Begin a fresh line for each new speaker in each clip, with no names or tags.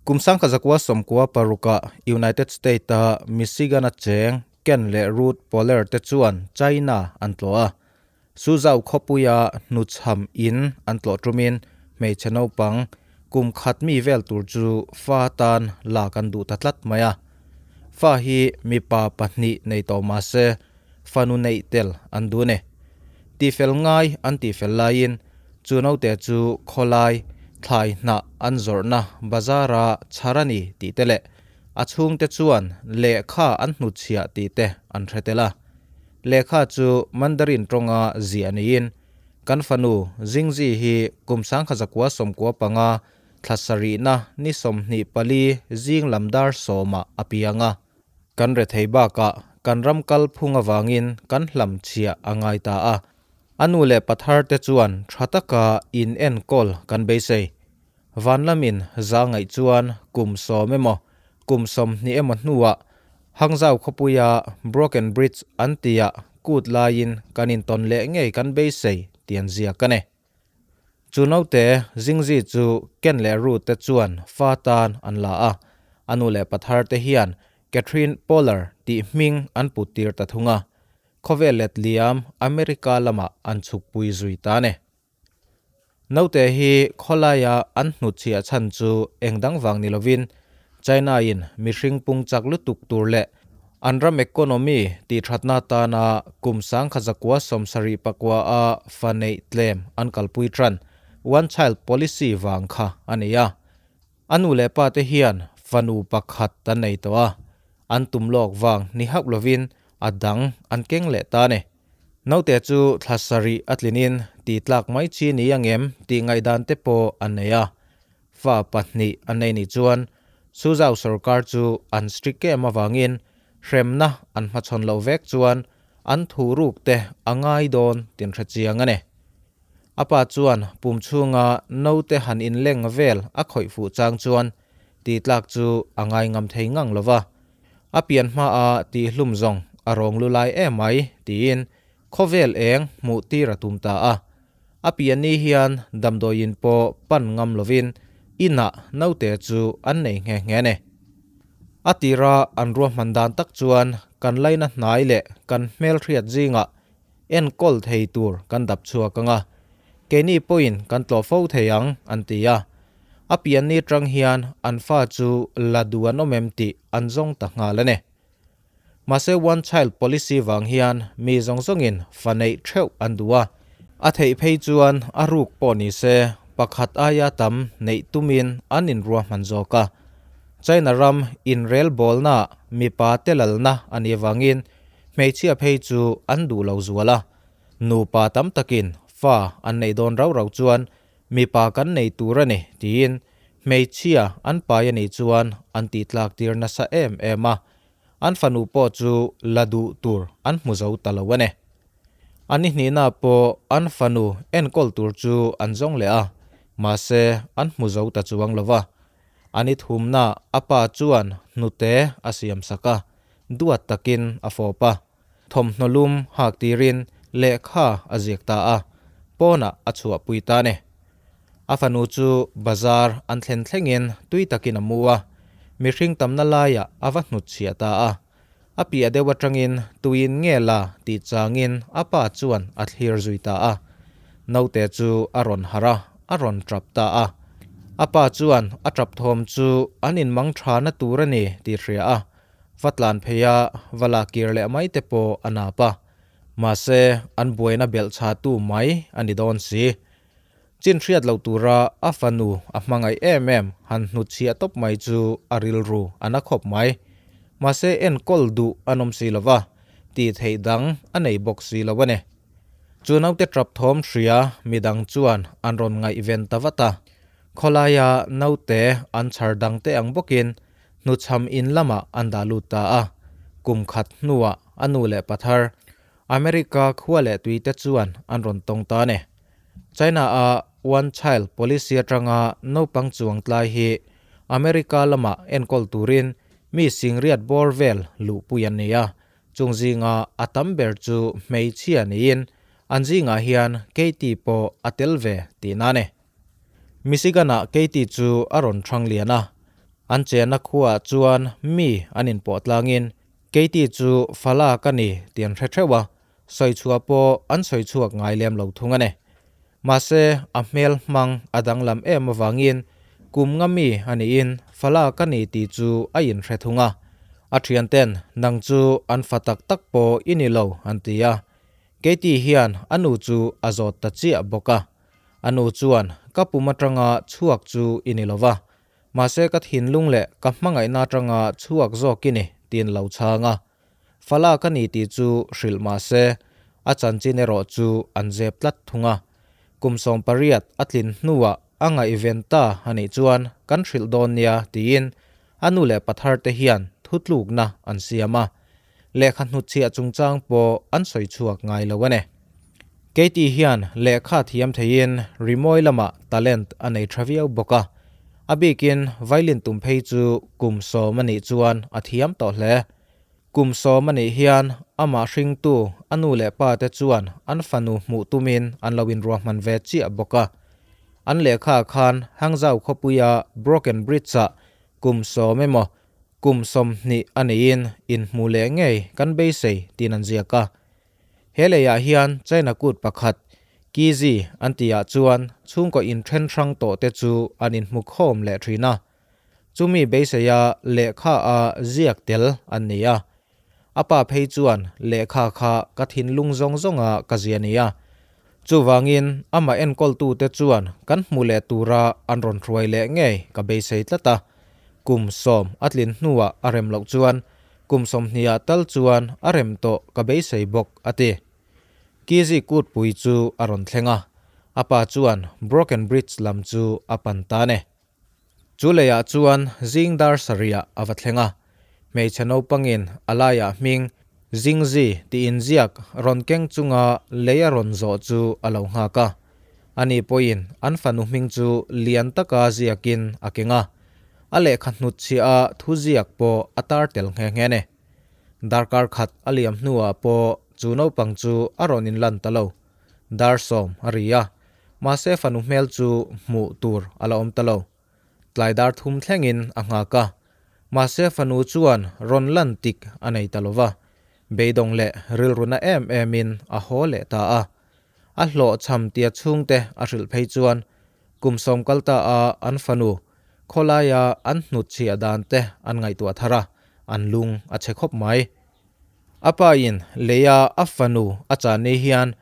Kum 1996-ah United State-a Michigan-a cheng Ken leh Ruth Poehler te chuan China an tlawh a. Suzhou khawpuia hnuchham in an tlawh tumin hmeichhe naupang kum khat mi vel tur chu fa tan lak an duh ta tlat mai a. Fa hi mipa pahnih nei tawh mah se fanu neih tel an duh a ni. Tihfel ngai an tihfel laiin chu naute chu khawlai thlai hnah an zawrhna bazar-a chhar a ni tih te leh a chhungte chuan lehkha an hnutchhiah tih te an hre tel a. Lehkha chu Mandarin tawnga ziah niin kan fanu Jingzi hi kum 1995 thla sarihna ni 24 zing lam dar sawmah a piang a. Kan rethei bakah kan ram kal phung avangin kan hlamchhiah a ngai ta a, a nu leh pathar te chuan tha taka in enkawl kan beisei. Van lamin za ngaih chuan kum sawm emaw kum 20 emaw hnuah Hangzhou khawpuia Broken Bridge an tihah kut laiin kan intawn leh ngei kan beisei tih an ziak a ni. Chu naute Jingzi chu Ken leh Ruth te chuan fa tan an la a, a nu leh pathar te hian Catherine Poehler tih hming an put tir ta thung a, khawvel let liam America lamah an chhukpui zui ta ne. Naute hi khawlaia an hnutchhiah chhan chu eng dang vang ni lovin China-in mihring pung chak lutuk tur leh an ram economy tihthatna atana kum 1979-a fa neih tlem an kalpui tan One Child Policy vang kha a ni a. A nu leh pa te hian fanu pakhat an nei tawh a, an tum lawk vang ni hauh lovin a dang an keng leh ta a ni. Naute chu thla sarih a tlinin tih tlak mai chi ni ang em tih ngaihdan te pawh an nei a. Fa pahnih an nei nih chuan Suzhou sorkar chu an strict em avangin hremna an hmachhawn loh vek chuan an thuruk te a ngai dawn tin hre chiang a ni. A pa chuan pum chhunga naute han inleng vel a khawih fuh chang chuan tih tlak chu a ngai ngam thei ngang lo va. A pian hmaa tih hlum zawng a rawng lu lai em mai tiin khawvel eng hmuh tir a tum ta a. A pian ni hian damdawiin pawh pan ngam lovin inah naute chu an nei nghe nghe a ni. A tira an ruahman dan tak chuan kan laina hnai leh kan hmelhriat zingah enkawl thei tur kan dap chhuak ang a, keini pawhin kan tlawh fo thei ang, an ti a. A pianni atang hian an fa chu la duh an awm em tih an zawng ta nghal a ni. Mahse One Child Policy vang hian mi zawng zawngin fa neih theuh an duh a, a theih phei chuan a ruk pawh ni se pakhat aia tam neih tumin an inruahman zawk a. China ram inrelbawlnaah mipa te lalna a nih avangin Hmeichhia phei chu an duh lo zual a, nupa tam takin fa an neih dawn rau rau chuan mipa kan nei tur a ni tiin hmeichhia an pai a nih chuan an tihtlak tir nasa em em a, an fanu pawh chu la duh tur an hmu zo ta lo a ni. A ni hnihna pawh an fanu enkawl tur chu an zawng leh a, mahse an hmu zo ta chuang lo va. A ni thumna a pa chuan hnute a siam sak a, duat takin a fawp a, thawmhnaw lum hak tirin lehkha a ziak ta a, pawnah a chhuahpui ta a ni. A fanu chu bazar an thlen thlengin tui takin a mu a, mihring tamna laiah a va hnutchhiah ta a. A piah deuh atangin tuin nge la tih changin a pa chuan a thlir zui ta a. Naute chu a rawn harh a, a rawn tap ta a. A pa chuan a tap thawm chu an inmang tha na tur a ni tih hria a, va tlan phei a, va la kir leh mai te pawh a nap a. Mahse, an buaina belh chha tu mai a ni dawn si. Chin hriat loh tura a fanu a hmangaih em em han hnutchhiah tawp mai chu a rilru a na khawp mai. Mahse enkawl duh an awm si lo va, tih theih dang a nei bawk si lo a ni. Chu naute tap thawm hria midang chuan an rawn ngaihven ta vat a. Khawlaia naute an chhar dang te ang bawkin hnuchham in lamah an dah lut ta a. Kum khat hnuah a nu leh pathar America khua leh tuite chuan an rawn tawng ta a ni. China-a One Child Policy atanga naupang chuang tlai hi America lamah enkawl turin mi singriat bawr vel luhpui an ni a, chung zinga a tam ber chu hmeichhia niin an zingah hian Katie pawh a tel ve tihna a ni. Michigan-ah Katie chu a rawn thang lian a. An chenna khuaah chuan mi an inpawh tlangin Katie chu falak a ni tih an hre theuh a, sawi chhuah pawh an sawi chhuak ngai lem lo thung a ni. Mahse, a hmel hmang a danglam em avangin kum nga mi a niin falak a ni tih chu a inhre thung a. A thianten nang chu an fa tak tak pawh i ni lo an ti a. Katie hian a nu chu a zawt ta chiah bawk a. A nu chuan ka pum atanga chhuak chu i ni lo va, mahse ka thinlung leh ka hmangaihna atanga chhuak zawk i ni tiin lo chhang a. Falak a ni tih chu hrilh mahse a chanchin erawh chu an zep tlat thung a. Kum 18 a tlin hnuah a ngaihven ta a nih chuan kan hrilh dawn nia tiin a nu leh pathar te hian thutlukna an siam a. Lehkha hnutchhiah chungchang pawh an sawi chhuak ngai lo a ni. Katie hian lehkha thiam theiin rimawi lamah talent a nei tha viau bawk a. A bikin violin tum phei chu kum 10 a nih chuan a thiam tawh hle. Kum 10 a nih hian amah hringtu a nu leh pa te chuan an fanu hmuh tumin an lo inruahman ve chiah bawk a. An lehkha khan Hangzhou khawpuia Broken Bridge-ah kum 10 emaw kum 20 a neiin inhmu leh ngei kan beisei tiin an ziak a. He leiah hian China kut pakhat Kizi an tihah chuan chhungkaw inthen hrang tawh te chu an inhmu khawm leh thin a. Chumi beiseia lehkha a ziak tel an ni a. A pa phei chuan lehkha kha ka thinlung zawng zawnga ka zia ni a. Chuvangin amah enkawltu te chuan kan hmu leh tura an rawn hruai leh ngei ka beisei tlat a. Kum 10 a tlin hnuah a rem loh chuan kum 20 tal chuan a rem tawh ka beisei bawk a ti. Kizi kut pui chu a rawn thleng a. A pa chuan Broken Bridge lam chu a pan ta ne. Chu leiah chuan zing dar sarihah a va thleng a. Hmeichhe naupangin a laiah hming Zingzi tiin ziak rawn keng chunga lei a rawn zawh chu a lo nghak a. Ani pawhin an fanu hming chu lian taka ziakin a keng a. A lehkha hnutchhiah a thu ziak pawh a tar tel nghe nghe ne. Darkar khat a liam hnuah pawh chu naupang chu a rawn inlan ta lo. Dar 10 a ri a. Mahse fanu hmel chu hmuh tur a la awm ta lo. Tlai dar 3 thlengin a nghak a. Mahse fanu chuan rawn lan tik a nei ta lo va. Beidawng leh rilruna em emin a haw leh ta a. A hlawh cham tia chhungte a hrilh phei chuan kum 10 kal ta a an fanu khawlaia an hnutchhiah dan te an ngaihtuah thar a, an lung a che khawp mai. A pa in leia a fanu a chan ni hian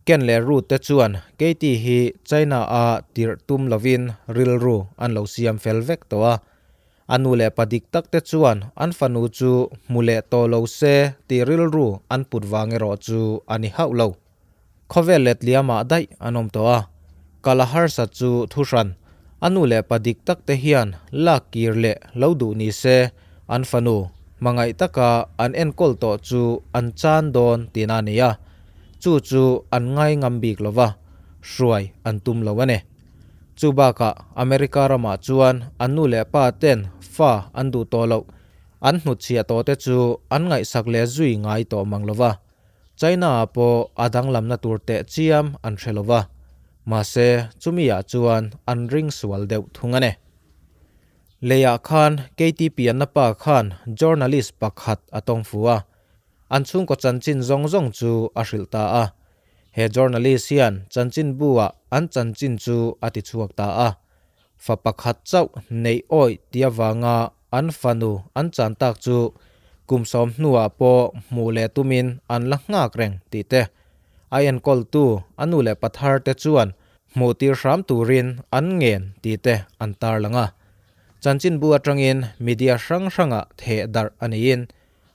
Ken leh Ruth te chuan Katie hi China a tirh tum lovin rilru an lo siam fel vek tawh a. A nu leh pa dik tak te chuan an fanu chu hmu leh tawh lo se tih rilru an put vang erawh chu a ni hauh lo. Khawvel let liamah daih an awm tawh a. Kala harsa chu thu hran. A nu leh pa dik tak te hian lak kir leh lo duh ni se an fanu hmangaih taka an enkawl tawh chu an chan dawn tihna a ni a. Chu chu an ngai ngam bik lo va, hruai an tum lo a ni. Chu bakah America ramah chuan an nu leh pa ten fa an duh tawh loh, an hnutchhiah tawh te chu an ngaihsak leh zui ngai tawh mang lo va. China ah pawh a danglamna tur teh chiam an hre lo va. Mahse chumi ah chuan an ring sual deuh thung a ni. Leiah khan Katie pianna pa khan journalist pakhat a tawng fu a. An chhungkaw chanchin zawng zawng chu a hrilh ta a. He journalist hian chanchin buah an chanchin chu a ti chhuak ta a. Fa pakhat chauh nei awi tia wanga an fanu an chan tak chu kum 10 hnuah pawh hmu leh tumin an la nghak reng tih te. A enkawl tu a nu leh pathar te chuan hmuh tir hram turin an ngen tih te an tar lang a. Chanchin bu atangin media hrang hranga theh darh a niin.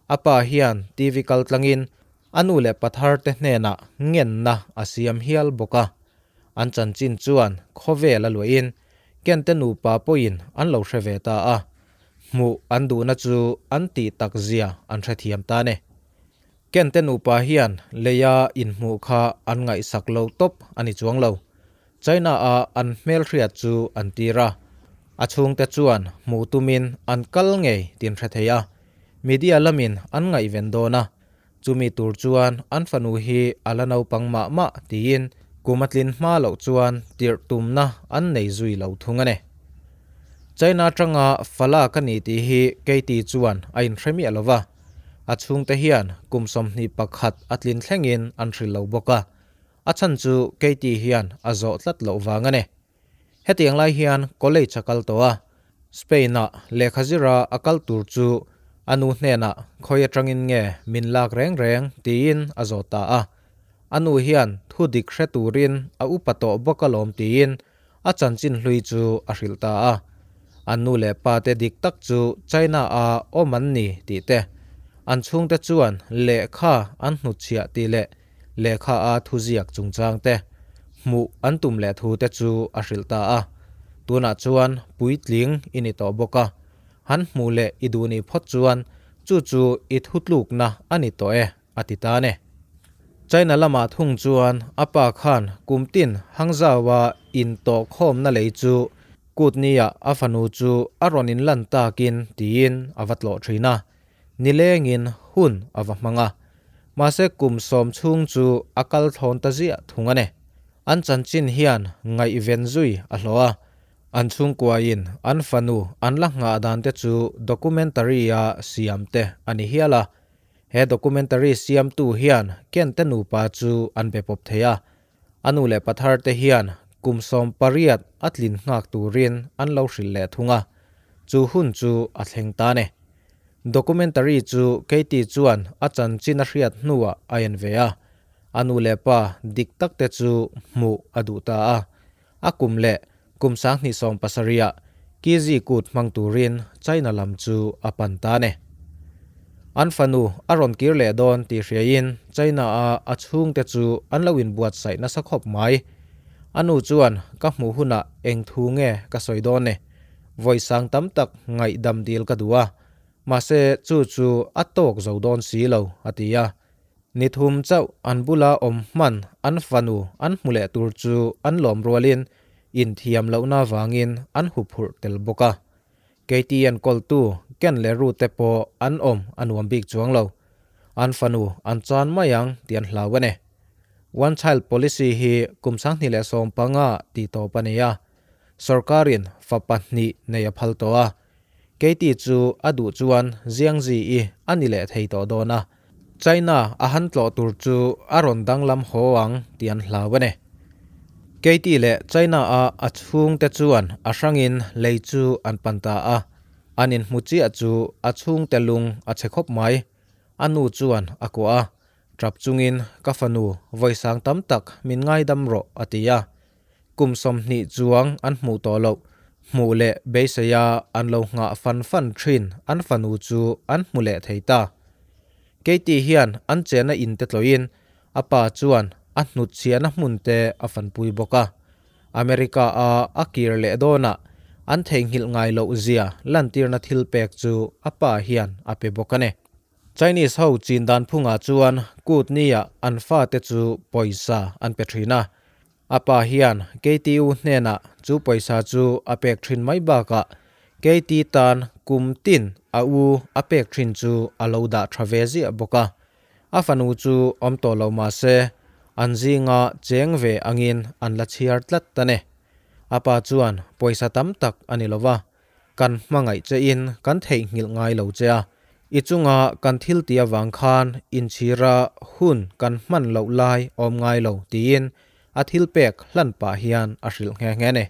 A pa hian TV kal tlangin a nu leh pathar te hnenah ngenna a siam hial bawk a. An chanchin chuan khawvel a luahin Ken te nupa pawhin an lo hre ve ta a. Hmuh an duhna chu an tih tak zia an hrethiam ta ne. Ken te nupa hian leia inhmuh kha an ngaihsak lo tawp a ni chuang lo. China a an hmel hriat chu an tir a. A chhungte chuan hmuh tumin an kal ngei tin hre thei a. Media lamin an ngaihven dawn a. Chumi tur chuan an fanu hi a la naupang mah mah tiin kum a tlin hma loh chuan tirh tumna an nei zui lo thung a ni. China atanga fala ka ni tih hi Katie chuan a inhre miah lo va, a chhungte hian kum 21 a tlin thlengin an hrilh lo bawk a, a chhan chu Katie hian a zawh tlat loh vang a ni. Hetiang lai hian college a kal tawh a, Spain-ah lehkha zira a kal tur chu a nu hnenah khawi atangin nge min lak reng reng tiin a zawt ta a. A nu hian thu dik hre turin a upa tawh bawk alawm tiin a chanchin hlui chu a hrilh ta a. An nu leh pa te dik tak chu China-a awm an ni tih te, an chhungte chuan lehkha an hnutchhiah tih leh lehkha a thuziak chungchang te hmuh an tum leh thu te chu a hrilh ta a. Tunah chuan puitling i ni tawh bawk a, han hmuh leh i duh nih phawt chuan chu chu i thutlukna a ni tawh e, a ti ta ne. China lamah thung chuan a pa khan kum tin Hangzhou-a intawhkhawmna lei chu kut nia a fanu chu a rawn inlan takin tiin a va tlawh thin a, nilengin hun a va hmang a. Mahse kum sawm chhung chu a kal thlawn ta ziah thung a ni. An chanchin hian ngaihven zui a hlawh a, an chhungkuain an fanu an la nghah dan te chu documentary-a siam te a ni hial a. He documentary siamtu hian Ken te nupa chu an be pawp thei a, a nu leh pathar te hian kum 18 a tlin nghak turin an lo hrilh leh thung a, chu hun chu a thleng ta ne. Documentary chu Katie chuan a chanchin a hriat hnuah a en ve a, a nu leh pa dik tak te chu hmuh a duh ta a, a kum leh kum 2017-ah Kizi kut hmang turin China lam chu a pan ta ne. An fanu a rawn kir leh dawn tih hriain China-a a chhungte chu an lo inbuatsaih nasa khawp mai. A nu chuan ka hmuh hunah eng thu nge ka sawi dawn ne, vawi sang tam tak ngaihdam dil ka duh a, mahse chu chu a tawk zo dawn si lo, a ti a. Ni thum chauh an bula awm hman an fanu an hmu leh tur chu an lawm rualin inthiam lohna vangin an huphurh tel bawk a. Katie enkawltu Ken leh Ruth te pawh an awm a nuam bik chuang lo. An fanu an chan mai ang tih an hlau a ni. One Child Policy hi kum 2015 tih tawp a ni a. Sorkarin fa pahnih nei a phal tawh a. Katie chu a duh chuan Jiangzi-i a ni leh thei tawh dawn a. China a han tlawh tur chu a rawn danglam haw ang tih an hlau a ni. Katie leh China-a a chhungte chuan a hrangin lei chu an pan ta a. An inhmu chiah chu a chhungte lung a chhe khawp mai. A nu chuan a kuah a, tap chungin ka fanu vawisang tam tak min ngaidam rawh a ti a. Kum 20 chuang an hmuh tawh loh, hmuh leh beiseia an lo nghah fan fan thin an fanu chu an hmu leh thei ta. Katie hian an chena in te tlawhin a pa chuan a hnutchhiahna hmun te a fanpui bawk a. America-a a kir leh dawnah an theihnghilh ngai loh zia lantirna thil pek chu a pa hian a pe bawk a ni. Chinese ho chin dan phungah chuan kut nia an fate chu pawisa an pe thin a. A pa hian Katie u hnenah chu pawisa chu a pek thin mai bakah Katie tan kum tin a u a pek thin chu a lo dah tha ve ziah bawk a. A fanu chu awm tawh lo mah se an zinga cheng ve angin an la chhiar tlat ta ne. A pa chuan pawisa tam tak a ni lova, kan hmangaih chein kan theihnghilh ngai lo che a. I chunga kan thil tih avang khan inchhira hun kan hman loh lai awm ngai lo tiin a thil pek hlan pah hian a hrilh nghe nghe ne.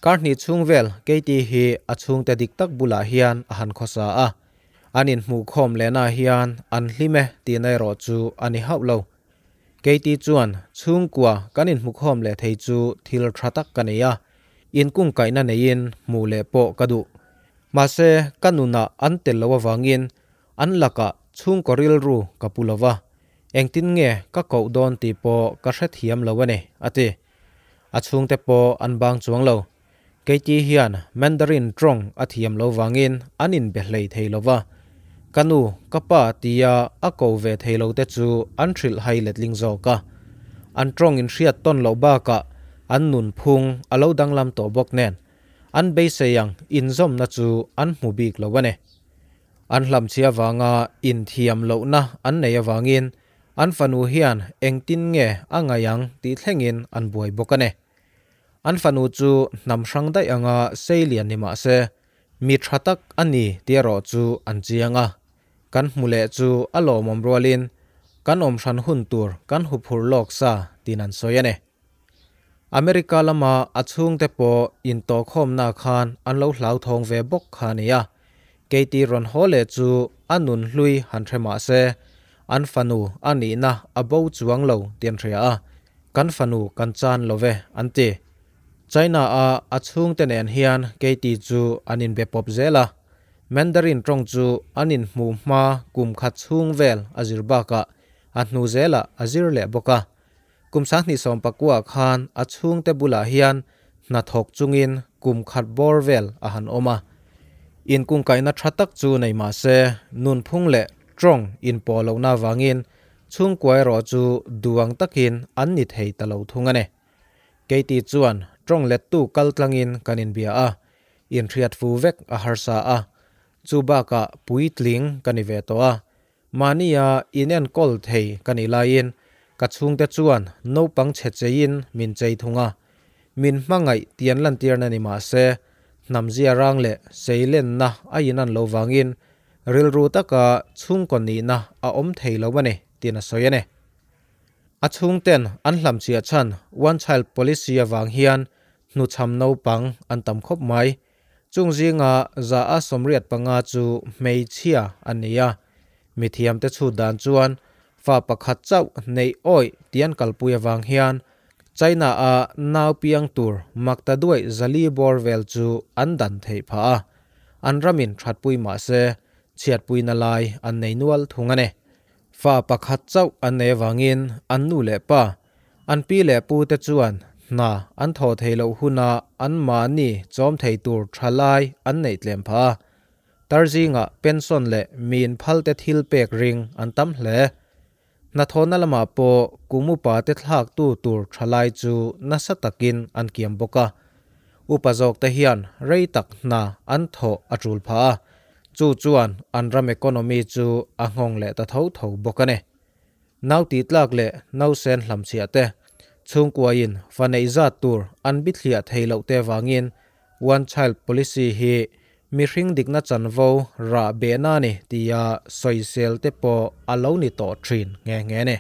Kar hnih chhung vel Katie hi a chhungte dik tak bulah hian a han khawsa a. An inhmuhkhawm lehna hian an hlim e tihna erawh chu a ni hauh lo. Katie chuan chhungkua kan inhmukhawm leh thei chu thil tha tak ka nei a, inkungkaihna neiin hmuh leh pawh ka duh. Mahse ka nunah an tel loh avangin an lakah chhungkaw rilru ka pu lo va, engtin nge ka koh dawn tih pawh ka hrethiam lo a ni, a ti. A chhungte pawh an bang chuang lo. Katie hian Mandarin tawng a thiam lo vangin an inbe hlei thei lo va. Ka nu, ka pa tia a ko ve thei lo te chu an hrilh hai letling zawk a. An tawng inhriat tawn loh bakah an nunphung a lo danglam tawh bawk nen an beisei ang inzawmna chu an hmu bik lo a ni. An hlamchhi avanga inthiam lohna an nei avangin an fanu hian engtin nge a ngaih ang tih thlengin an buai bawk a ni. An fanu chu hnam hrang daih anga seilian ni mah se, mi tha tak a ni tih erawh chu an chiang a. Kan hmu leh chu a lawmawm rualin kan awm hran hun tur kan huphurh lawk sa tiin an sawi a ni. America lama a chhungte pawh intawhkhawmna khan an lo hlauthawng ve bawk kha a ni a. Katie rawn haw leh chu a nun hlui han hre mah se, an fanu a nihna a bo chuang lo tih an hria a, Kan fanu kan chan lo ve, an ti. China-a a chhungte nen hian Katie chu an inbe pawp zel a. Mandarin tawng chu an inhmuh hma kum khat chhung vel a zir bakah a hnu zelah a zir leh bawk a. Kum 2019 khan a chhungte bulah hian hna thawk chungin kum khat bawr vel a han awm a. Inkungkaihna tha tak chu nei mah se, nunphung leh tawng inpawh lohna avangin chhungkua erawh chu duang takin an ni thei ta lo thung a ni. Katie chuan tawng lettu kal tlangin kan inbia a, inhriat fu vek a harsa a, chu bakah puitling ka ni ve tawh a, Mahnia inenkawl thei ka nih laiin ka chhungte chuan naupang chhe cheiin min chei thung a. Min hmangaih tih an lantirna ni mah se, hnamzia rang leh seilenna a inan lo vangin rilru taka chhungkaw nihna a awm thei lo a ni tiin a sawi a ni. A chhungten an hlamchhiah chhan One Child Policy avang hian hnuchham naupang an tam khawp mai. Chung zinga 85% chu hmeichhia an ni a, mithiamte chhut dan chuan fa pakhat chauh neih awih tih an kalpui avang hian China-a nau piang tur makta duaih 400 bawr vel chu an dan theih phah a, an ramin thatpui mah se chhiatpuina lai an nei nual thung a ni. Fa pakhat chauh an nei avangin an nu leh pa, an pi leh pu te chuan hna an thawh theih loh huna an mahni chawm thei tur tha lai an neih tlem phah a. Tar zingah pension leh miin phal te thil pek ring an tam hle. Hnathawhna lamah pawh kum upa te thlak tu tur tha lai chu nasa takin an kiam bawk a. Upa zawk te hian rei tak hna an thawh a tul phah a, chu chuan an ram economy chu a nghawng leh ta tho tho bawk a ni. Nau tih tlak leh nausen hlamchhiah te, chhungkuain fa neih zat tur an bithliah thei loh te vangin One Child Policy hi mihring dikna chanvo rah behna a ni tia sawisel te pawh a lo ni tawh thin nghe nghe a ni.